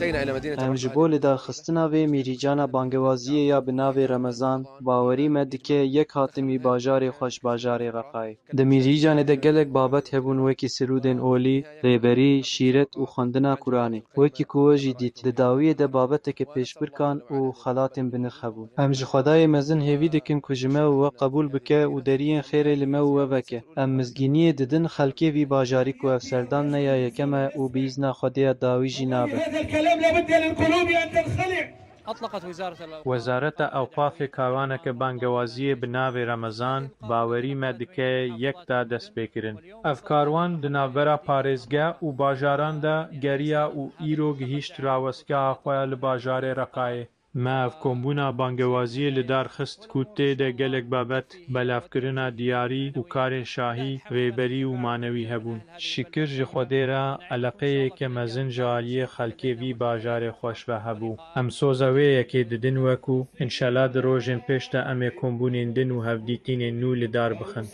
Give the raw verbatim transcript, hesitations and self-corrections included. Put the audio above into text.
Em ji bo lidarxistina vê mîrîcana bangewaziyê ya bi navê Remezan, bawerî me dike yek hatin wî bajarê xwe ji bajarê Reqayê. Di mîrîcanê de gelek babet hebûn wekî sirûdên olî, rêberî, şîret û xwendina Quranê. Wekî ku we jî dît, di dawiyê de babeteke pêşbirkan û xelatên bi nirx hebûn. Em ji Xwedayê mezin hêvî dikin ku ji me û we qebûl bike û deriyên xêrê li me û we veke. Em mizgîniyê didin xelkê vî bajarî ku ev serdana ne ya yekem e û bi îzna Xwedê ya dawî jî nabe. هذا الكلام لابد للقلوب أن تنخلع. Wezareta Ewqafê karwaneke bangewaziyê bi navê Remezan, bawerî me dike yek da destpêkirin. Ev karwan di navbera parêzgeh û bajaran de geriya û îro gihîşt rawestgeha xwe ya li bajarê Reqayê. Me ev kombûna bangewaziyê li dar xist ku tê de gelek babet, belavkirina diyarî û karên şahî, rêberî û manewî hebûn. Şikir ji Xwedê re eleqeyeke mezin ji aliyê xelkê vî bajarê xweş ve hebû. Em soza wê yekê didin we ku înşela di rojên pêş de em ê kombûnên din û hevdîtînên nû li dar bixin.